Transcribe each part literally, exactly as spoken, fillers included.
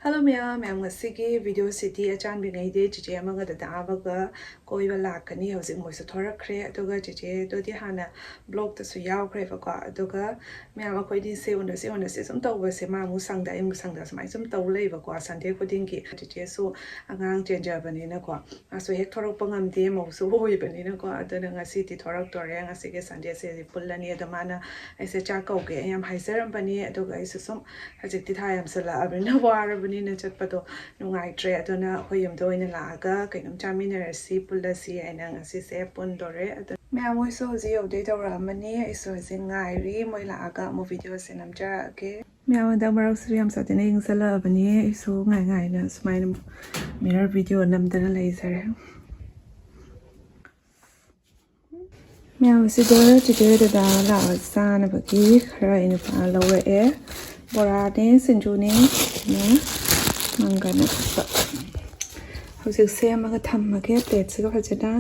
Hello ꯃꯌꯥꯝ, ꯃꯌꯥꯝ ꯉꯁꯤꯒꯤ ꯚꯤꯗꯤꯑꯣꯁꯤꯗꯤ ꯑꯆꯥꯟꯕꯤꯉꯩꯗꯤ ꯆꯤꯆꯦ ꯑꯃꯒ ꯗꯗꯥ ꯑꯃꯒ ꯀꯣꯏꯕ ꯂꯥꯛꯀꯅꯤ꯫ ꯍꯧꯖꯤꯛ ꯃꯣꯏꯁꯨ ꯊꯣꯔꯛꯈ꯭ꯔꯦ, ꯑꯗꯨꯒ ꯆꯤꯆꯦꯗꯨꯗꯤ ꯍꯥꯟꯅ ꯕ꯭ꯂꯣꯛꯇꯁꯨ ꯌꯥꯎꯈ꯭ꯔꯦꯕꯀꯣ꯫ ꯑꯗꯨꯒ ꯃꯌꯥꯝ ꯑꯩꯈꯣꯏꯅꯤꯁꯦ ꯎꯅꯁꯤ ꯎꯅꯁꯤ ꯁꯨꯝ ꯇꯧꯕꯁꯦ ꯃꯥ ꯑꯃꯨꯛ ꯁꯪꯗ ꯑꯩ ꯑꯃꯨꯛ ꯁꯪꯗ ꯁꯨꯃꯥꯏꯅ ꯁꯨꯝ ꯇꯧ ꯂꯩꯕꯀꯣ꯫ ꯁꯟꯗꯦ ꯈꯨꯗꯤꯡꯒꯤ ꯆꯤꯆꯦꯁꯨ ꯑꯉꯥꯡ ꯆꯦꯟꯖꯕꯅꯤꯅꯀꯣ, ꯃꯥꯁꯨ ꯍꯦꯛ ꯊꯣꯔꯛꯄ ꯉꯝꯗꯦ, ꯃꯧꯁꯨ ꯑꯣꯏꯕꯅꯤꯅꯀꯣ꯫ ꯑꯗꯨꯅ ꯉꯁꯤꯗꯤ ꯊꯣꯔꯛꯇꯣꯔꯦ, ꯉꯁꯤꯒꯤ ꯁꯟꯗꯦꯁꯤꯗꯤ ꯄꯨꯜꯂꯅꯤ꯫ ꯑꯗꯣ ꯃꯥꯅ ꯑꯩꯁꯦ ꯆꯥꯛ ꯀꯧꯒꯦ ꯌꯥꯝ ꯍꯥꯏꯖꯔꯝꯕꯅꯤ, ꯑꯗꯨꯒ ꯑꯩꯁꯨ ꯁꯨꯝ ꯍꯧꯖꯤꯛꯇꯤ ꯊꯥ ꯌꯥꯝꯁꯜꯂꯛꯑꯕꯅꯤꯅ ꯋꯥꯔꯕꯅꯤꯅ ꯆꯠꯄꯗꯣ ꯅꯨꯡꯉꯥꯏꯇ꯭ꯔꯦ꯫ ꯑꯗꯨꯅ ꯑꯩꯈꯣꯏ ꯌꯨꯝꯗ ꯑꯣꯏꯅ ꯂꯥꯛꯑꯒ ꯀꯩꯅꯣꯝ ꯆꯥꯃꯤꯟꯅꯔꯁꯤ, ꯄꯨꯜꯂꯁꯤ ꯍꯥꯏꯅ ꯉꯁꯤꯁꯦ ꯄꯨꯟꯗꯣꯔꯦ꯫ ꯑꯗꯣ ꯃꯌꯥꯝ ꯍꯣꯏꯁꯨ ꯍꯧꯖꯤꯛ ꯌꯧꯗꯣꯏ ꯇꯧꯔꯛꯑꯃꯅꯤ, ꯑꯩꯁꯨ ꯍꯧꯖꯤꯛ ꯉꯥꯏꯔꯤ꯫ ꯃꯣꯏ ꯂꯥꯛꯑꯒ ꯑꯃꯨꯛ ꯚꯤꯗꯤꯑꯣꯁꯦ ꯅꯝꯖꯔꯛꯑꯒꯦ꯫ ꯃꯌꯥꯝ ꯍꯟꯗꯛ ꯃꯔꯛꯁꯤꯁꯨ ꯌꯥꯝ ꯁꯥꯊꯤꯅ ꯏꯪꯁꯜꯂꯛꯑꯕꯅꯤ꯫ ꯑꯩꯁꯨ ꯉꯥꯏ ꯉꯥꯏꯅ ꯁꯨꯃꯥꯏꯅ ꯃꯤꯔꯔ ꯚꯤꯗꯤꯑꯣ ꯅꯝꯗꯅ ꯂꯩꯖꯔꯦ꯫ ꯃꯌꯥꯝ ꯑꯁꯤꯗ ꯆꯤꯆꯦ ꯗꯗꯥ ꯂꯥꯛꯑ ꯆꯥꯅꯕꯒꯤ ꯈꯔ ꯑꯩ ꯅꯨꯄꯥ ꯂꯧꯔꯛꯑꯦ꯫ ꯕꯣꯔꯥꯅꯦ, ꯁꯤꯡꯖꯨꯅꯦ, ꯑꯗꯨꯅ ꯃꯪꯒꯟ ꯑꯇꯣꯞꯄ꯫ ꯍꯧꯖꯤꯛ ꯁꯦꯝꯃꯒ ꯊꯝꯃꯒꯦ ꯄ꯭ꯂꯦꯠꯁꯤꯒ ꯐꯖꯅ꯫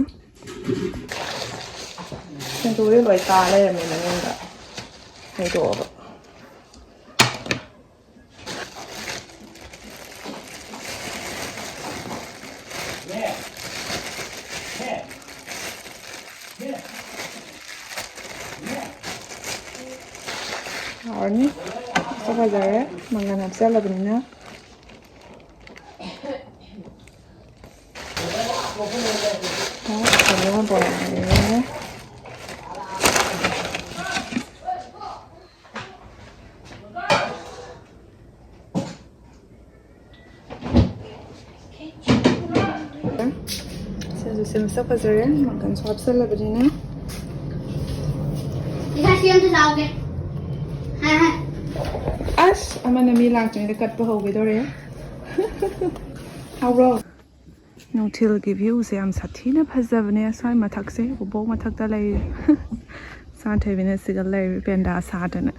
ꯁꯤꯡꯖꯨꯗꯤ ꯂꯣꯏ ꯀꯥ ꯂꯩꯔꯝꯃꯦ ꯃꯅꯨꯡꯗ꯫ ꯍꯩꯗꯣꯛꯑꯕ꯫ ꯍꯥꯎꯔꯅꯤ꯫ ꯃꯁꯛ ꯐꯖꯔꯦ, ꯃꯪꯒꯟ ꯍꯥꯞꯆꯜꯂꯕꯅꯤꯅ꯫ ꯐꯖꯅ ꯕꯣꯔꯥ ꯂꯩꯔꯦ꯫ ꯁꯤꯡꯖꯨꯁꯦ ꯃꯁꯛ ꯐꯖꯔꯦ, ꯃꯪꯒꯟꯁꯨ ꯍꯥꯞꯆꯜꯂꯕꯅꯤꯅ꯫ ꯏꯁꯥ ꯁꯦꯝꯁꯨ ꯆꯥꯎꯒꯦ꯫ ꯍꯥ, ꯍꯥ꯫ ꯑꯁ, ꯑꯃꯅ ꯃꯤ ꯂꯥꯛꯇ꯭ꯔꯤꯉꯩꯗ ꯀꯠꯄ ꯍꯧꯒꯗꯧꯔꯦ꯫ ꯍꯥꯎꯕ꯭ꯔꯣ? ꯅꯨꯡꯊꯤꯜꯒꯤ ꯚ꯭ꯌꯨꯁꯦ ꯌꯥꯝ ꯁꯥꯊꯤꯅ ꯐꯖꯕꯅꯦ꯫ ꯑꯁ꯭ꯋꯥꯏ ꯃꯊꯛꯁꯦ, ꯎꯕꯣꯛ ꯃꯊꯛꯇ ꯂꯩꯔꯤ꯫ ꯁꯥꯟꯊꯣꯏꯕꯤꯅ ꯁꯤꯗ ꯂꯩꯔꯤ, ꯄꯦꯟꯗꯥ ꯁꯥꯗꯅ꯫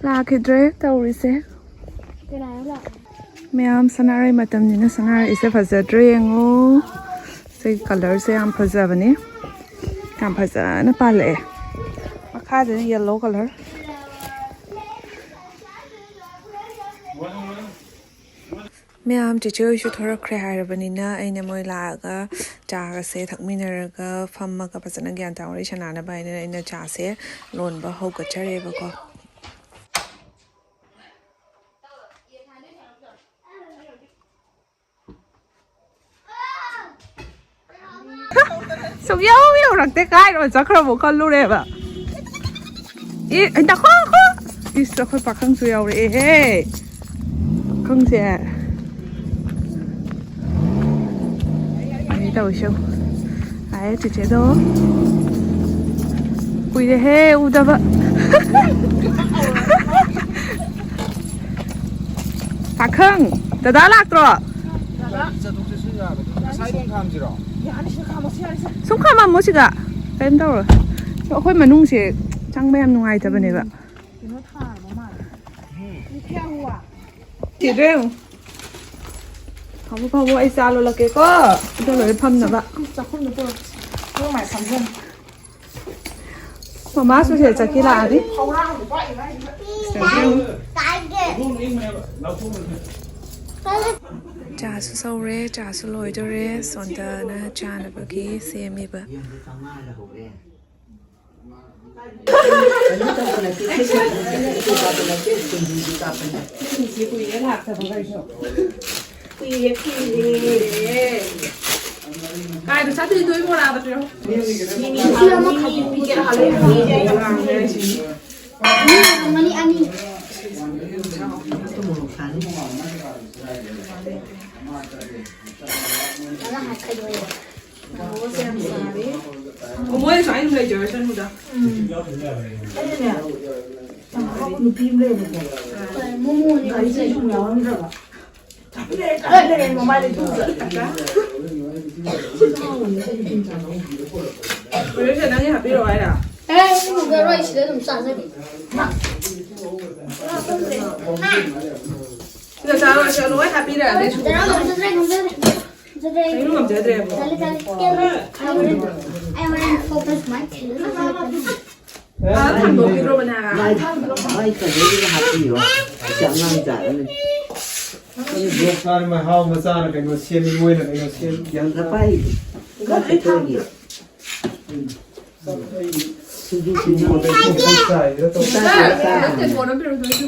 ꯂꯥꯛꯈꯤꯗ꯭ꯔꯦ ꯇꯧꯔꯤꯁꯦ꯫ ꯀꯅꯥꯅꯣ ꯂꯥꯛꯑꯣ? ꯃꯌꯥꯝ ꯁꯅꯥꯔꯩ ꯃꯇꯝꯅꯤꯅ ꯁꯅꯥꯔꯩꯁꯦ ꯐꯖꯗ꯭ꯔꯦ ꯌꯦꯡꯉꯣ꯫ ꯁꯤꯒꯤ ꯀꯂꯔꯁꯦ ꯌꯥꯝ ꯐꯖꯕꯅꯤ꯫ ꯌꯥꯝ ꯐꯖꯅ ꯄꯥꯜꯂꯛꯑꯦ꯫ ꯈꯥꯗꯅ yellow colour꯫ ꯃꯌꯥꯝ, ꯆꯦꯆꯦ ꯍꯣꯏꯁꯨ ꯊꯣꯔꯛꯈ꯭ꯔꯦ ꯍꯥꯏꯔꯕꯅꯤꯅ, ꯑꯩꯅ ꯃꯣꯏ ꯂꯥꯛꯑꯒ ꯆꯥꯒꯁꯦ ꯊꯛꯃꯤꯟꯅꯔꯒ ꯐꯝꯃꯒ ꯐꯖꯅ ꯒ꯭ꯌꯥꯟ ꯇꯥ ꯋꯥꯔꯤ ꯁꯥꯟꯅꯅꯕ ꯍꯥꯏꯅ ꯑꯩꯅ ꯆꯥꯁꯦ ꯂꯣꯟꯕ ꯍꯧꯒꯠꯆꯔꯦꯕꯀꯣ꯫ ꯁꯨꯛꯌꯧ ꯌꯧꯔꯛꯇꯦ, ꯀꯥꯏꯗ ꯆꯠꯈ꯭ꯔꯕꯣ ꯈꯜꯂꯨꯔꯦꯕ꯫ ꯑꯦ, ꯗꯥꯈꯣ, ꯗꯥꯈꯣ꯫ ꯏꯁ, ꯑꯩꯈꯣꯏ ꯄꯥꯈꯪꯁꯨ ꯌꯥꯎꯔꯛꯑꯦꯍꯦ꯫ ꯄꯥꯈꯪꯁꯦ꯫ ꯑꯩ ꯇꯧꯔꯤꯁꯦ ꯌꯦꯡꯉꯨ꯫ ꯍꯥꯏ, ꯆꯤꯆꯦꯗꯣ꯫ ꯀꯨꯏꯔꯦꯍꯦ ꯎꯗꯕ꯫ ꯄꯥꯈꯪ, ꯗꯗꯥ ꯂꯥꯛꯇ꯭ꯔꯣ? ꯆꯠꯊꯣꯛ ꯆꯠꯁꯤꯟ ꯌꯥꯒꯗ꯭ꯔꯣ? ꯉꯁꯥꯏꯗꯩ ꯈꯥꯝꯁꯤꯔꯣ? ꯁꯨꯝ ꯈꯥꯝꯃꯝꯃꯣ ꯁꯤꯗ꯫ ꯀꯔꯤꯝ ꯇꯧꯔꯣꯏ꯫ ꯑꯩꯈꯣꯏ ꯃꯅꯨꯡꯁꯦ ꯆꯪꯕ ꯌꯥꯝ ꯅꯨꯡꯉꯥꯏꯇꯕꯅꯦꯕ꯫ ꯀꯩꯅꯣ ꯊꯥꯔꯕ ꯃꯥꯜꯂꯦ꯫ ꯊꯤꯗ꯭ꯔꯦ ꯌꯦꯡꯉꯨ꯫ ꯐꯝꯃꯣ, ꯐꯝꯃꯣ, ꯑꯩ ꯆꯥ ꯂꯣꯜꯂꯛꯀꯦꯀꯣ꯫ ꯑꯗꯨ ꯂꯣꯏꯔ ꯐꯝꯅꯕ꯫ ꯆꯥꯛꯈꯨꯝꯗ ꯄꯨꯔꯛꯀꯦ꯫ ꯅꯪ ꯃꯥꯏ ꯐꯝꯖꯅꯤ꯫ ꯃꯃꯥꯁꯨ ꯁꯤꯗ ꯆꯠꯈꯤ ꯂꯥꯛꯑꯅꯤ꯫ ꯆꯥꯁꯨ ꯁꯧꯔꯦ, ꯆꯥꯁꯨ ꯂꯣꯏꯗꯣꯔꯦ꯫ ꯁꯣꯟꯗꯅ ꯆꯥꯅꯕꯒꯤ ꯁꯦꯝꯃꯤꯕ꯫ ꯀꯨꯏꯔꯦ, ꯀꯨꯏꯔꯦ꯫ ꯀꯥꯏꯗ ꯆꯠꯇꯣꯏꯅꯣ? ꯃꯣꯔꯥꯗ ꯄꯤꯔꯣ꯫ ꯃꯤ, ꯃꯤ, ꯃꯤ, ꯃꯤ, ꯄꯤꯒꯦ ꯍꯥꯏꯔꯦ꯫ ꯃꯤ, ꯃꯤ, ꯃꯤ, ꯃꯤ꯫ ꯑꯅꯤ, ꯑꯅꯤ꯫ ꯃꯣꯏ ꯁꯨꯃꯥꯏꯅ ꯑꯗꯨꯝ ꯂꯩꯖꯔꯁꯅꯨꯗ꯫ ꯑꯩꯅꯅꯦ, ꯌꯥꯝ ꯑꯐꯥꯎꯕ ꯅꯨꯄꯤ ꯑꯃ ꯂꯩꯌꯦꯕꯀꯣ꯫ ꯃꯣꯃꯣꯅꯦ꯫ ꯒꯥꯔꯤꯁꯦ ꯁꯨꯝ ꯌꯥꯎꯔꯝꯗ꯭ꯔꯕ꯫ ꯃꯃꯥꯏ ꯂꯩꯊꯣꯛꯎꯔ꯫ ꯍꯧꯖꯤꯛꯁꯦ ꯅꯪꯒꯤ ꯍꯥꯞꯄꯤꯔꯛꯑꯣ ꯍꯥꯏꯔ? ꯑꯦ, ꯑꯩ ꯎꯅꯔꯣꯏ, ꯁꯤꯗ ꯑꯗꯨꯝ ꯆꯥꯖꯒꯦ꯫ ꯁꯤꯗ ꯆꯥꯔꯣ, ꯁꯤꯗ ꯂꯣꯏ ꯍꯥꯞꯄꯤꯔꯛꯑꯒꯦ꯫ ꯉꯝꯖꯗ꯭ꯔꯦ, ꯉꯝꯖꯗ꯭ꯔꯦ, ꯉꯝꯖꯗ꯭ꯔꯦ꯫ ꯀꯩꯅꯣ ꯉꯝꯖꯗ꯭ꯔꯦꯕꯣ? ꯇꯜꯂꯦ, ꯇꯜꯂꯦ꯫ ꯑꯩ ꯍꯣꯔꯦꯟ, ꯑꯩ ꯍꯣꯔꯦꯟ ꯐꯣꯀꯁ ꯃꯥꯏ ꯊꯤꯜꯂꯒ ꯆꯠꯀꯅꯤ꯫ ꯑꯥ, ꯊꯝꯗꯣꯛꯈꯤꯗ꯭ꯔꯣꯕꯅꯦ ꯍꯥꯏꯕ? ꯃꯥꯏ, ꯃꯥꯏ ꯀꯩꯅꯣꯗꯨꯗ ꯍꯥꯞꯄꯤꯌꯣ꯫ ꯑꯁꯤ ꯑꯉꯥꯡ ꯆꯥꯔꯅꯤ꯫ ꯕ꯭ꯂꯣꯛ ꯆꯥꯔꯦ, ꯃꯣꯏ ꯍꯥꯎ ꯃꯆꯥꯅ ꯀꯩꯅꯣ ꯁꯦꯝꯃꯤ, ꯃꯣꯏꯅ ꯀꯩꯅꯣ ꯁꯦꯝꯃꯤ, ꯒ꯭ꯌꯥꯟ ꯇꯥ ꯄꯥꯏ꯫ ꯁꯤꯡꯖꯨ ꯁꯤꯡꯖꯨ ꯁꯤꯡꯖꯨ ꯆꯥꯏꯁꯤꯔ ꯇꯧ-, ꯅꯠꯇꯦ, ꯐꯣꯟ ꯑꯃ ꯄꯤꯔꯛꯑꯣ, ꯑꯗꯨ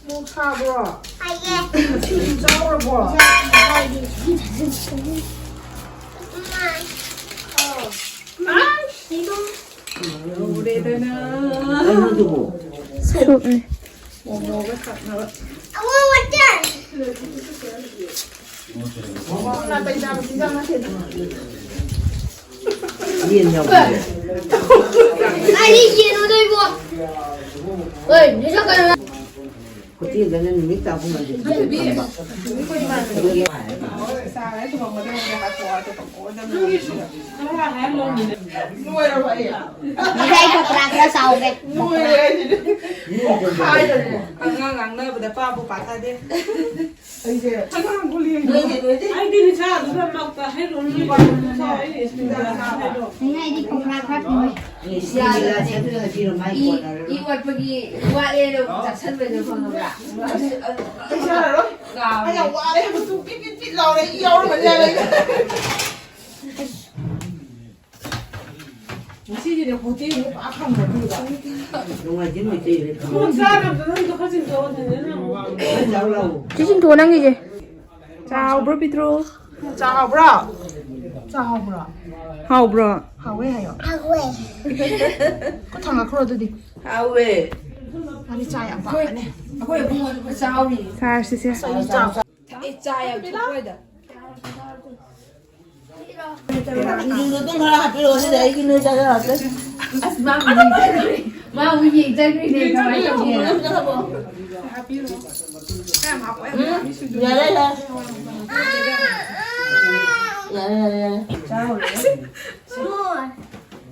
ꯅꯣꯡ ꯁꯥꯕ꯭ꯔꯣ? ꯁꯤꯡꯖꯨ ꯆꯥꯎꯔꯕꯣ? ꯂꯧꯔꯦꯗꯅ꯫ ꯀꯩꯅꯣꯗꯨꯕꯨ? ꯁꯨꯞꯅꯤ꯫ ꯃꯣꯃꯣꯒ ꯊꯛꯅꯕ꯫ ꯃꯣꯃꯣ ꯅꯥꯇꯩ ꯆꯥꯕ ꯆꯤꯟꯖꯥꯛ ꯅꯠꯇꯦꯗ꯫ ꯌꯦꯟ ꯌꯥꯎꯕꯅꯦ꯫ ꯀꯥꯏꯗꯩ ꯌꯦꯟꯅꯣꯗ ꯏꯕꯣ? ꯍꯣꯏ, ꯅꯦꯁꯥ ꯀꯩꯅꯣ? ꯍꯣꯇꯦꯜꯗꯅ ꯅꯨꯃꯤꯠ ꯇꯥꯕ ꯉꯥꯏꯗꯦ꯫ ꯅꯠꯇꯦ, ꯃꯤ ꯑꯗꯨꯒꯤ ꯆꯥꯔꯦ, ꯊꯣꯡꯕꯗ ꯍꯥꯊꯨ ꯍꯥꯊꯨ ꯇꯧꯊꯣꯛꯑꯣ꯫ ꯂꯣꯏꯔꯕ ꯑꯩ? ꯉꯁꯥꯏ ꯄꯀꯣꯔꯥ ꯈꯔ ꯆꯥꯎꯒꯦ꯫ ꯂꯣꯏꯔꯦ ꯑꯩꯗꯤ꯫ ꯍꯥꯏꯗ꯭ꯔꯅꯦ꯫ ꯑꯉꯥꯡ ꯉꯥꯡꯅꯕꯗ ꯄꯥꯕꯨ ꯄꯥꯊꯗꯦ꯫ ꯑꯩꯁꯦ ꯑꯉꯥꯡ ꯒꯨꯂꯤ ꯑꯩꯗꯤ ꯅꯤꯁꯥ ꯑꯗꯨ ꯈꯔ ꯃꯛꯇ ꯍꯩꯔꯨꯔꯅꯨ꯫ ꯑꯩ ꯁ꯭ꯀꯨꯜꯗ ꯍꯥꯏꯗꯣ꯫ ꯉꯁꯥꯏꯗꯤ ꯄꯀꯣꯔꯥ ꯈꯔ ꯊꯣꯡꯉꯦ꯫ ꯏ, ꯏ ꯋꯥꯠꯄꯒꯤ ꯋꯥꯠꯂꯦꯅ ꯆꯥꯁꯟꯕꯗꯣ ꯈꯪꯉꯕ꯭ꯔꯥ? ꯑꯩ ꯌꯥꯔꯔꯣꯏ꯫ ꯑꯩ ꯌꯥꯝ ꯋꯥꯔꯦ꯫ ꯃꯆꯨ ꯄꯤꯠ ꯄꯤꯠ ꯄꯤꯠ ꯂꯥꯎꯔꯦ꯫ ꯏ ꯌꯥꯎꯔꯝꯃꯅꯤ ꯌꯥꯔꯦ꯫ ꯉꯁꯤꯗꯤꯅꯦ ꯍꯣꯇꯦꯜꯗ ꯄꯥꯛ ꯐꯪꯕ ꯑꯗꯨꯒ꯫ ꯅꯣꯡꯃꯥꯏꯖꯤꯡ ꯃꯩꯇꯩ ꯂꯩ꯫ ꯈꯣꯡ ꯆꯥꯅꯕꯗꯣ ꯅꯪꯗꯣ ꯈꯔ ꯆꯤꯡꯊꯣꯛꯑꯣ, ꯑꯗꯨꯗꯤ ꯅꯪ꯫ ꯆꯥꯎ ꯂꯥꯎ꯫ ꯆꯦ ꯆꯤꯟꯊꯣꯛꯑꯣ ꯅꯪꯒꯤꯁꯦ꯫ ꯆꯥ ꯍꯥꯎꯕ꯭ꯔꯣ, ꯄꯤꯇ꯭ꯔꯨ? ꯆꯥ ꯍꯥꯎꯕ꯭ꯔꯣ? ꯆꯥ ꯍꯥꯎꯕ꯭ꯔꯣ? ꯍꯥꯎꯕ꯭ꯔꯣ? ꯍꯥꯎꯋꯦ ꯍꯥꯏꯌꯣ꯫ ꯍꯥꯎꯋꯦ꯫ ꯈꯨꯠ ꯊꯥꯡꯒꯠꯈ꯭ꯔꯣ ꯑꯗꯨꯗꯤ꯫ ꯍꯥꯎꯋꯦ꯫ ꯃꯥꯗꯤ ꯆꯥ ꯌꯥꯝ ꯄꯥꯝꯕꯅꯦ꯫ ꯑꯩꯈꯣꯏ ꯏꯕꯨꯡꯉꯣꯁꯨ ꯈꯔ ꯆꯥꯎꯔꯤ꯫ ꯆꯥꯔꯁꯤꯁꯦ꯫ ꯑꯁ, ꯑꯩꯗꯤ ꯆꯥ ꯑꯦ, ꯆꯥ ꯌꯥꯝ ꯊꯛꯄ ꯑꯣꯏꯗ꯫ ꯁꯤꯡꯖꯨꯗꯣ ꯑꯗꯨꯝ ꯈꯔ ꯍꯥꯞꯄꯤꯔꯛꯑꯣ, ꯁꯤꯗ ꯑꯩꯒꯤ ꯅꯣꯏ ꯆꯥꯖꯔꯛꯑꯁꯦ꯫ ꯑꯁ, ꯃꯥ ꯑꯃꯨꯛ ꯌꯦꯡꯖꯈ꯭ꯔꯦ꯫ ꯃꯥ ꯑꯃꯨꯛ ꯌꯦꯡꯖꯈ꯭ꯔꯤꯅꯦ, ꯀꯃꯥꯏꯅ ꯇꯧꯒꯦꯅ꯫ ꯎꯝ, ꯌꯥꯔꯦ, ꯌꯥꯔꯦ꯫ ꯌꯥꯔꯦ, ꯌꯥꯔꯦ, ꯌꯥꯔꯦ꯫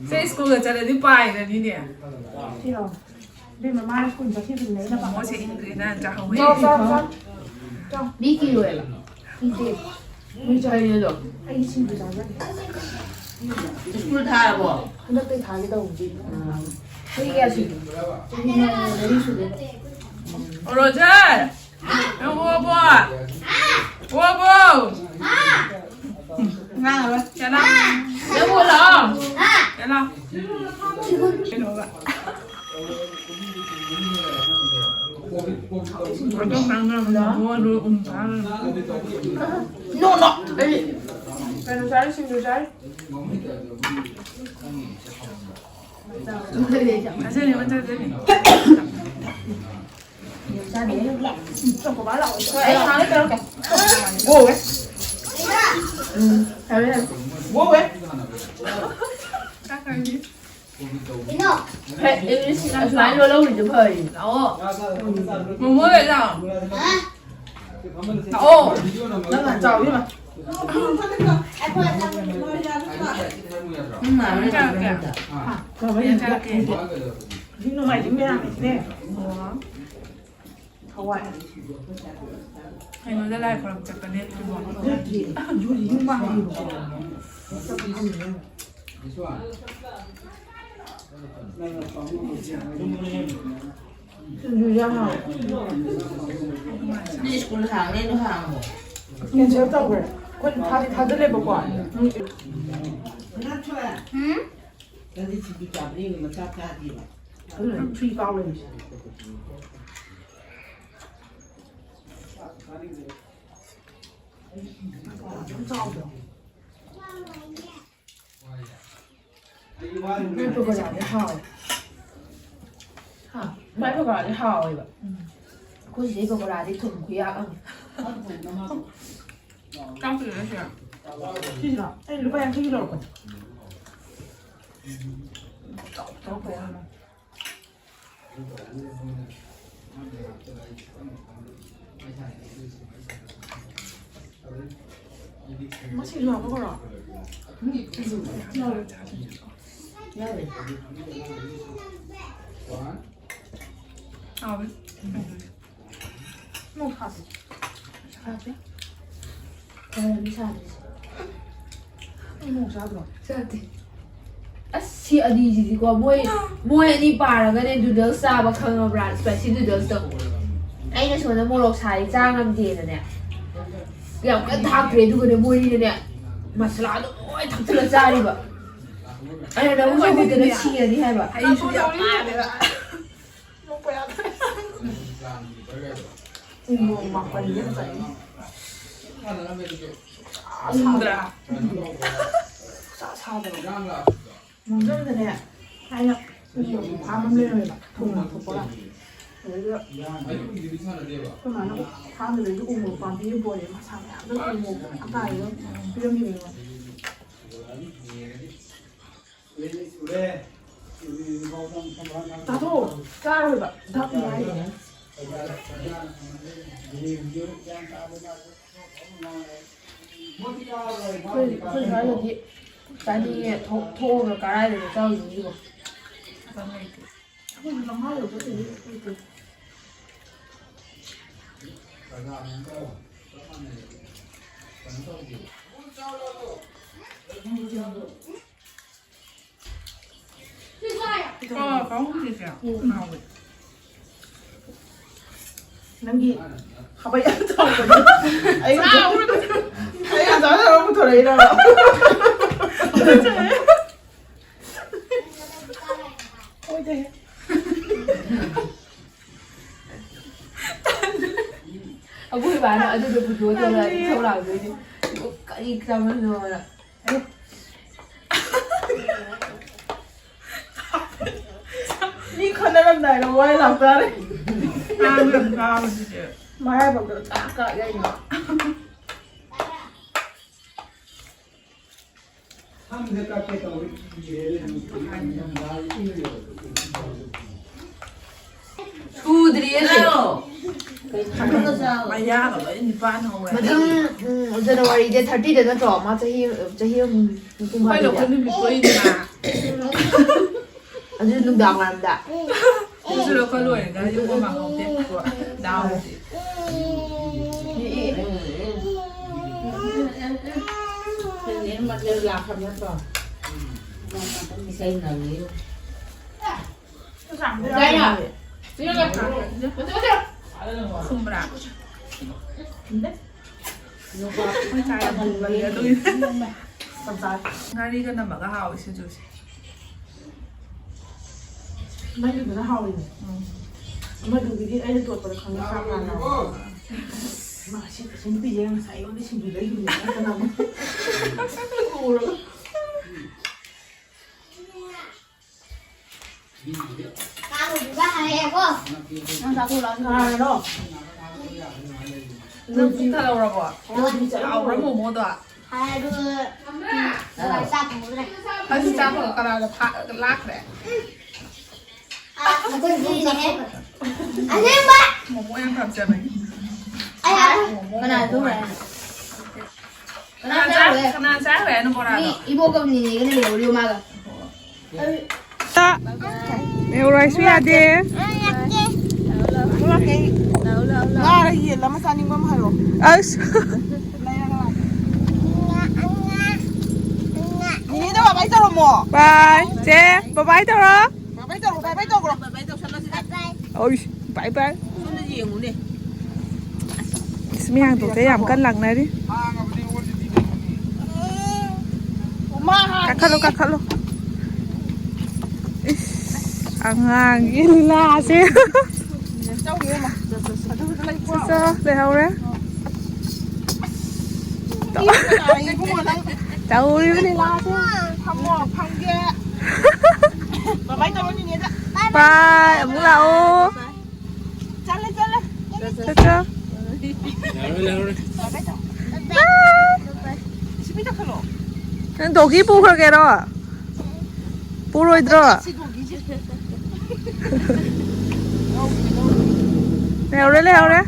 ꯁꯦ, ꯁ꯭ꯀꯨꯜꯒ ꯆꯠꯂꯗꯤ ꯄꯥꯏꯔꯅꯤꯅꯦ꯫ ꯏꯕꯦꯝꯃ, ꯃꯥꯅ ꯁ꯭ꯀꯨꯜ ꯆꯠꯈꯤꯕꯗꯨꯅꯦ ꯑꯩꯅ ꯄꯥꯝꯕ꯫ ꯃꯣꯏꯁꯦ ꯏꯪꯈ꯭ꯔꯦꯅ ꯆꯥꯍꯧꯋꯦ꯫ ꯆꯥꯎ, ꯆꯥꯎ, ꯆꯥꯎ, ꯆꯥꯎ꯫ ꯃꯤ ꯀꯤꯔꯣꯏꯕ꯫ ꯀꯤꯗꯦ꯫ ꯅꯣꯏ ꯆꯥꯏꯌꯦ ꯑꯗꯣ꯫ ꯑꯩ ꯁꯤꯡꯖꯨ ꯆꯥꯖꯒꯦ꯫ ꯁ꯭ꯀꯨꯜ ꯊꯥꯔꯕꯣ? ꯍꯟꯗꯛꯇꯩ ꯊꯥꯒꯦ ꯇꯧꯕꯅꯦ꯫ ꯆꯍꯤ ꯀꯌꯥ ꯁꯨꯔꯦ? ꯆꯍꯤ ꯃꯔꯤ ꯁꯨꯔꯦ꯫ ꯔꯣꯖꯔ! ꯅꯪ ꯑꯣꯕꯣ? ꯑꯣꯕꯣ? ꯉꯥꯡꯉꯔꯣꯏ꯫ ꯆꯠꯂꯣ꯫ ꯅꯪ ꯑꯣ ꯂꯥꯛꯑꯣ꯫ ꯆꯠꯂꯣ꯫ ꯀꯩꯅꯣꯒ꯫ ꯅꯣ, ꯅꯣ꯫ ꯑꯩ ꯀꯩꯅꯣ ꯆꯥꯔꯤ, ꯁꯤꯡꯖꯨ ꯆꯥꯔꯤ꯫ ꯆꯥꯁꯤꯜꯂꯤ, ꯆꯥꯁꯤꯜꯂꯤ꯫ ꯑꯩ ꯍꯥꯟꯅ ꯇꯧꯔꯛꯀꯦ꯫ ꯒꯣꯋꯦ꯫ ꯎꯝ, ꯌꯥꯔꯦ, ꯌꯥꯔꯦ꯫ ꯒꯣꯋꯦ꯫ ꯆꯥꯛ ꯀꯥꯏꯗꯤ? ꯍꯦ, ꯏꯪꯂꯤꯁ ꯑꯁꯨꯃꯥꯏꯅ ꯂꯣꯜꯍꯧꯔꯤꯗꯣ ꯐꯔꯤꯅꯦ꯫ ꯂꯥꯛꯑꯣ꯫ ꯃꯣꯃꯣ ꯂꯩ ꯂꯥꯛꯑꯣ꯫ ꯂꯥꯛꯑꯣ꯫ ꯅꯪ ꯍꯥꯟꯅ ꯆꯥꯎ, ꯏꯕꯦꯝꯃ꯫ ꯅꯪ ꯅꯥꯕ ꯅꯪ ꯆꯥꯔꯛꯀꯦ? ꯅꯠꯇ꯭ꯔꯣ? ꯍꯥ? ꯅꯪ ꯆꯥꯔꯛꯀꯦ? ꯍꯧꯖꯤꯛ ꯅꯣꯡꯃꯥꯏꯖꯤꯡ ꯃꯌꯥꯝꯁꯤꯅꯦ꯫ ꯑꯣ꯫ ꯍꯋꯥꯏ꯫ ꯀꯩꯅꯣꯗ ꯂꯥꯏ ꯈꯨꯔꯨꯝ ꯆꯠꯄꯅꯦ ꯑꯗꯨꯕꯨ꯫ ꯅꯠꯇꯦ, ꯌꯨꯝ ꯃꯥ ꯍꯥꯏꯌꯦꯕꯀꯣ꯫ ꯆꯠꯄ ꯐꯪꯗ꯭ꯔꯦ꯫ ꯁꯤꯡꯖꯨ ꯌꯥꯝ ꯍꯥꯎꯋꯦ꯫ ꯅꯣꯏ ꯁ꯭ꯀꯨꯜ ꯍꯥꯡꯅꯤ, ꯑꯗꯨ ꯍꯥꯡꯉꯕꯣ? ꯀꯦꯟꯁꯦꯜ ꯇꯧꯈ꯭ꯔꯦ꯫ ꯑꯩꯈꯣꯏ ꯊꯥꯗꯤ ꯊꯥꯖꯤꯜꯂꯦꯕꯀꯣ꯫ ꯎꯝ? ꯅꯪꯗꯤ ꯁꯤꯡꯖꯨ ꯆꯥꯕ꯭ꯔꯥ ꯌꯦꯡꯉꯨ, ꯃꯆꯥ ꯆꯥꯗꯦꯕ꯫ ꯑꯗꯨꯅ ꯊ꯭ꯔꯤ ꯀꯥꯎ ꯂꯩꯔꯤꯁꯦ꯫ ꯌꯥꯝ ꯆꯥꯎꯗ꯭ꯔꯣ? ꯕ꯭ꯔꯦꯗ ꯄꯀꯣꯔꯥꯗꯤ ꯍꯥꯎꯋꯦ꯫ ꯍꯥ? ꯕ꯭ꯔꯦꯗ ꯄꯀꯣꯔꯥꯗꯤ ꯍꯥꯎꯋꯦꯕ꯫ ꯑꯩꯈꯣꯏ ꯁꯤꯗꯩ ꯄꯀꯣꯔꯥꯗꯤ ꯊꯨꯝ ꯈꯨꯌꯥꯛ ꯑꯃ꯫ ꯆꯥꯎꯗ꯭ꯔꯣ ꯁꯤꯗ? ꯁꯤꯁꯤꯔꯣ? ꯑꯩ ꯂꯨꯄꯥ ꯌꯥꯡꯈꯩꯒꯤ ꯂꯧꯔꯛꯄꯅꯦ꯫ ꯆꯥꯎ, ꯆꯥꯎ ꯀꯌꯥ ꯑꯃ꯫ ꯃꯁꯤꯁꯨ ꯍꯥꯞꯄꯛꯈ꯭ꯔꯣ? ꯌꯥꯎꯔꯦ꯫ ꯍꯥꯎꯋꯦ꯫ ꯃꯣꯔꯣꯛ ꯁꯥꯗꯦ꯫ ꯁꯥꯗꯦ꯫ ꯀꯩꯅꯣꯗꯤ ꯁꯥꯗ꯭ꯔꯤꯁꯦ꯫ ꯅꯪ ꯃꯣꯔꯣꯛ ꯆꯥꯗ꯭ꯔꯣ? ꯆꯥꯗꯦ꯫ ꯑꯁ, ꯁꯤ ꯑꯅꯤꯁꯤꯗꯤꯀꯣ, ꯃꯣꯏ, ꯃꯣꯏ ꯑꯅꯤ ꯄꯥꯔꯒꯅꯦ ꯅꯨꯗꯜꯁ ꯆꯥꯕ, ꯈꯪꯉꯕ꯭ꯔꯥ? ꯁ꯭ꯄꯥꯏꯁꯤ ꯅꯨꯗꯜꯁꯇꯣ꯫ ꯑꯩꯅ ꯁꯣꯝꯗ ꯃꯣꯔꯣꯛ ꯁꯥꯏ ꯆꯥ ꯉꯝꯗꯦꯅꯅꯦ, ꯌꯥꯝ ꯀꯟꯅ ꯊꯥꯛꯇ꯭ꯔꯦ꯫ ꯑꯗꯨꯒꯅꯦ, ꯃꯣꯏꯅꯤꯅꯅꯦ, ꯃꯁꯥꯂꯥꯗꯣ ꯂꯣꯏ ꯊꯛꯆꯜꯂ ꯆꯥꯔꯤꯕ꯫ ꯑꯩꯅ ꯅꯪ ꯆꯥꯎꯈꯠꯇꯅ ꯁꯤꯔꯅꯤ ꯍꯥꯏꯕ꯫ ꯑꯩꯁꯨ ꯌꯥꯝ ꯄꯥꯝꯃꯦꯕ꯫ ꯅꯣꯛꯄ ꯌꯥꯗ꯭ꯔꯦ꯫ ꯎꯃꯣꯔꯣꯛ ꯃꯥꯄꯜꯗꯤ ꯐꯖꯩ꯫ ꯎꯝꯗ꯭ꯔꯥ? ꯁꯥ ꯁꯥꯗꯕ꯫ ꯃꯣꯟꯖꯪꯗꯅꯦ, ꯊꯥꯏꯅ ꯎꯃꯣꯔꯣꯛꯀꯤ ꯐꯥꯔꯝ ꯑꯃ ꯂꯩꯔꯝꯃꯦꯕ, ꯊꯣꯡ ꯂꯥꯟꯊꯣꯛꯄꯒ꯫ ꯑꯗꯨꯗ ꯑꯩꯈꯣꯏ ꯃꯥꯅ ꯐꯥꯔꯝꯗꯨꯗꯒꯤ ꯎꯃꯣꯔꯣꯛ ꯄꯥꯝꯕꯤ ꯑꯃ ꯄꯣꯔꯛꯑꯦ, ꯃꯁꯥ ꯃꯌꯥꯝꯗꯣ ꯎꯃꯣꯔꯣꯛ ꯑꯀꯥꯏꯕꯗꯣ ꯄꯤꯔꯝꯃꯤꯕ ꯑꯩꯉꯣꯟꯗ꯫ ꯆꯥꯊꯣꯛꯑꯣ꯫ ꯆꯥꯔꯣꯏꯕ꯫ ꯗꯥꯛ ꯌꯥꯏ꯫ ꯑꯩꯈꯣꯏ, ꯑꯩꯈꯣꯏ ꯁ꯭ꯋꯥꯏꯗꯗꯤ ꯆꯥꯅꯤꯡꯉꯦ꯫ ꯊꯣꯛ-, ꯊꯣꯛꯑꯒ ꯀꯔꯥꯏꯗꯅꯣ ꯆꯥꯔꯨꯗꯣꯏꯁꯤꯕꯣ? ꯑꯩꯈꯣꯏꯁꯨ ꯂꯝꯍꯥꯏ ꯌꯧꯗꯣꯏꯅꯤ꯫ ꯑꯥ, ꯀꯥꯡꯍꯧ ꯈꯦꯆꯤꯁꯦ ꯍꯥꯎꯋꯦ꯫ ꯅꯪꯒꯤ ꯈꯥꯕꯩ ꯌꯥꯝ ꯆꯥꯎꯕꯅꯦ꯫ ꯑꯩ ꯆꯥꯎꯔꯒ ꯑꯩ ꯑꯆꯥꯔ ꯇꯧꯔ ꯄꯨꯊꯣꯔꯛꯏꯔꯕ? ꯍꯣꯏꯗꯦ꯫ ꯑꯩꯈꯣꯏ ꯕꯥꯅ ꯑꯗꯨꯗꯣ ꯄꯨꯊꯣꯛꯑ ꯊꯣꯛꯂꯛꯑꯗꯤ ꯏꯁꯧ ꯂꯥꯡꯗꯣꯏꯅꯦ꯫ ꯀꯔꯤ ꯆꯥꯃꯟꯗꯅ꯫ ꯃꯤ ꯈꯟꯅꯔꯝꯗꯥꯏꯗ ꯋꯥꯔꯤ ꯂꯥꯛꯇꯥꯔꯦ꯫ ꯀꯥꯡ ꯌꯥꯝ ꯀꯥꯕꯁꯤꯗꯤ꯫ ꯃꯔꯥꯏꯕꯛꯇ ꯀꯥꯛ ꯀꯥꯛ ꯌꯥꯏꯅꯣ꯫ ꯁꯝꯁꯦ ꯀꯛꯀꯦ ꯇꯧꯔꯤ꯫ ꯁꯨꯗ꯭ꯔꯤꯌꯦ꯫ ꯃꯌꯥꯒ ꯂꯣꯏ ꯅꯤꯄꯥꯟ ꯍꯧꯔꯦ꯫ ꯃꯊꯪ, ꯎꯝ, ꯖꯅꯋꯥꯔꯤ ꯗꯦꯠ ꯊꯥꯔꯇꯤꯗ ꯅꯠꯇ꯭ꯔꯣ? ꯃꯥ ꯆꯍꯤ, ꯆꯍꯤ ꯑꯃ ꯃꯄꯨꯡ ꯍꯣꯏ, ꯐꯥꯗꯣꯏꯁꯦ꯫ ꯑꯩꯈꯣꯏ ꯅꯨꯃꯤꯠ ꯄꯣꯛꯏꯗꯅ꯫ ꯑꯗꯨ ꯅꯨꯡꯗꯥꯡ ꯋꯥꯏꯔꯝꯗ꯫ ꯑꯗꯨꯁꯨ ꯂꯧꯈꯠ ꯂꯣꯏꯔꯒ ꯌꯨꯝ ꯑꯃ ꯍꯧꯗꯦ꯫ ꯗꯥꯎꯗꯤ꯫ ꯂꯥꯛꯈ꯭ꯔꯕ ꯅꯠꯇ꯭ꯔꯣ? ꯏꯁꯩ ꯉꯪꯉꯤ꯫ ꯈꯨꯝꯕ꯭ꯔꯥ? ꯉꯥꯔꯤꯒ ꯅꯝꯃꯒ ꯍꯥꯎꯋꯤ ꯁꯤꯡꯖꯨꯁꯦ꯫ ꯃꯩꯗꯨꯅ ꯍꯥꯎꯔꯤꯅꯦ꯫ ꯎꯝ꯫ ꯑꯃꯗꯨꯒꯤꯗꯤ ꯑꯩꯅ ꯇꯣꯠꯄꯗ ꯈꯪꯉꯦ ꯈꯥ ꯈꯥ ꯂꯥꯎꯕ꯫ ꯃꯥ ꯁꯤ, ꯁꯤ ꯅꯨꯄꯤꯁꯦ ꯉꯁꯥꯏ ꯑꯩꯉꯣꯟꯗ ꯁꯤꯡꯖꯨ ꯂꯩꯈꯤꯕꯅꯦ꯫ ꯀꯅꯥꯅꯣ? ꯎꯔꯒ꯫ ꯅꯪ ꯆꯥꯊꯣꯛ ꯂꯥꯛꯑꯣ꯫ ꯀꯅꯥꯅꯣ? ꯅꯪ ꯄꯨꯛ ꯊꯜꯍꯧꯔꯕꯣ? ꯍꯥꯎꯕ꯭ꯔꯥ ꯃꯣꯃꯣꯗꯣ? ꯍꯥꯏ ꯑꯗꯨ, ꯎꯝ, ꯆꯥꯛ ꯊꯣꯡꯗ꯭ꯔꯦ꯫ ꯑꯗꯨ ꯆꯥꯛ ꯊꯣꯡ ꯀꯅꯥꯅ ꯐꯥ-, ꯂꯥꯛꯈ꯭ꯔꯦ? ꯑ, ꯑꯩꯈꯣꯏ ꯏꯕꯨꯡ ꯆꯥꯛ ꯊꯣꯡꯈ꯭ꯔꯦ꯫ ꯑꯁꯦꯡꯕ? ꯃꯣꯃꯣ ꯌꯥꯝ ꯄꯥꯝꯖꯕꯅꯤ꯫ ꯑꯩ ꯍꯥꯏꯕ꯫ ꯃꯣꯃꯣ, ꯀꯅꯥ ꯃꯣꯃꯣ ꯊꯣꯡꯈ꯭ꯔꯦ? ꯍꯥꯏ꯫ ꯀꯅꯥ ꯀꯅꯥ ꯆꯥ-, ꯆꯥꯔꯨꯔꯦ? ꯀꯅꯥ ꯆꯥꯔꯨꯔꯦ ꯅꯪ ꯕꯣꯔꯥꯗꯣ? ꯃꯤ ꯏꯕꯣꯛꯀ ꯅꯤꯅꯦꯒ ꯂꯩꯍꯧꯔꯤꯕ ꯃꯥꯒ꯫ ꯂꯩꯍꯧꯔꯣ ꯍꯥꯏꯁꯨ ꯌꯥꯗꯦ꯫ ꯉꯥꯔ ꯌꯦꯟ ꯑꯃ ꯆꯥꯅꯤꯡꯕ ꯑꯃ ꯍꯥꯏꯔꯣ꯫ ꯑꯁ꯫ ꯅꯤꯅꯦꯗ ꯕꯥꯏ ꯕꯥꯏ ꯇꯧꯔꯝꯃꯣ꯫ ꯕꯥꯏ꯫ ꯆꯦ, ꯕꯥꯏ ꯕꯥꯏ ꯇꯧꯔꯣ꯫ ꯕꯥꯏ ꯕꯥꯏ ꯇꯧꯔꯣ, ꯕꯥꯏ ꯕꯥꯏ ꯇꯧꯈ꯭ꯔꯣ꯫ ꯑꯣꯏ, ꯕꯥꯏ ꯕꯥꯏ꯫ ꯁꯣꯝꯗ ꯌꯦꯡꯉꯨꯅꯦ꯫ ꯑꯁ, ꯃꯤ ꯍꯥꯡꯗꯣꯛꯇ ꯌꯥꯝ ꯀꯟꯅ ꯂꯥꯛꯅꯔꯤ꯫ ꯀꯥꯈꯠꯂꯣ, ꯀꯥꯈꯠꯂꯣ꯫ ꯏꯁ, ꯑꯉꯥꯡꯒꯤ ꯂꯤꯂꯥꯁꯦ꯫ ꯆꯠꯆꯣ, ꯂꯩꯍꯧꯔꯦ꯫ ꯇꯧꯔꯤꯕ ꯂꯤꯂꯥꯁꯦ꯫ ꯐꯝꯃꯣ, ꯐꯝꯒꯦ꯫ ꯕꯥꯏ ꯕꯥꯏ ꯇꯧꯔꯣ ꯅꯤꯅꯦꯗ꯫ ꯕꯥꯏ, ꯑꯃꯨꯛ ꯂꯥꯛꯑꯣ꯫ ꯆꯠꯂꯦ, ꯆꯠꯂꯦ꯫ ꯆꯠꯆꯣ꯫ ꯌꯥꯔꯣꯏ, ꯌꯥꯔꯣꯏ꯫ ꯕꯥꯏ ꯕꯥꯏ ꯇꯧ꯫ ꯕꯥꯏ ꯕꯥꯏ꯫ ꯏꯁ, ꯃꯤ ꯇꯥꯈꯠꯂꯣ꯫ ꯅꯪ ꯗꯣꯒꯤ ꯄꯨꯈ꯭ꯔꯒꯦꯔꯣ? ꯄꯨꯔꯣꯏꯗ꯭ꯔꯣ? ꯁꯤ ꯗꯣꯒꯤꯁꯦ꯫ ꯂꯩꯍꯧꯔꯦ, ꯂꯩꯍꯧꯔꯦ꯫